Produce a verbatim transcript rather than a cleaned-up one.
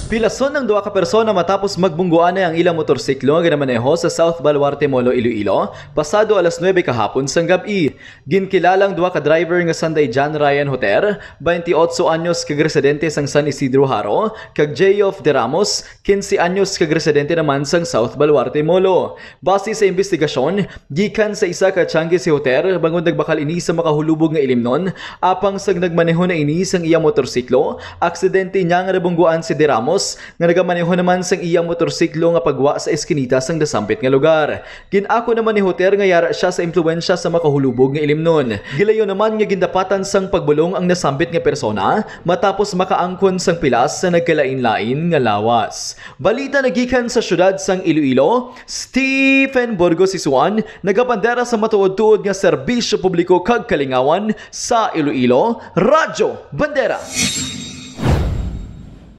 Pilason ang duha ka persona matapos magbungguanay ang ilang motorsiklo nga ginamaneho sa South Baluarte Molo, Iloilo, pasado alas nuebe kahapon sang gab-i. Ginkilalang duha ka driver nga sanday John Ryan Hoter, twenty-ocho anyos kag residente sang San Isidro Jaro, kag Geoff De Ramos, quince anyos kag residente naman sang South Baluarte Molo. Base sa imbestigasyon, gikan sa isa ka tiyangge si Hoter bangod nagbakal ini sa makahulubog nga ilimnon, apang sang nagmaneho na ini sang iya motorsiklo, aksidente niya nga nabungguan si De Ramos nga nagamaneho naman sang iya motorsiklo nga pagwa sa eskinita sang nasambit nga lugar. Gin-ako naman ni Hoter nga yara siya sa impluwensya sa makahulubog nga ilimnon. Gilayo naman nga gindapatan sang pagbulong ang nasambit nga persona matapos makaangkon sang pilas sa nagkalain-lain nga lawas. Balita nagikan sa siyudad sang Iloilo, Stephen Burgos Isuan, nagabandera sa matuod-tuod nga serbisyo publiko kag kalingawan sa Iloilo, Radyo Bandera.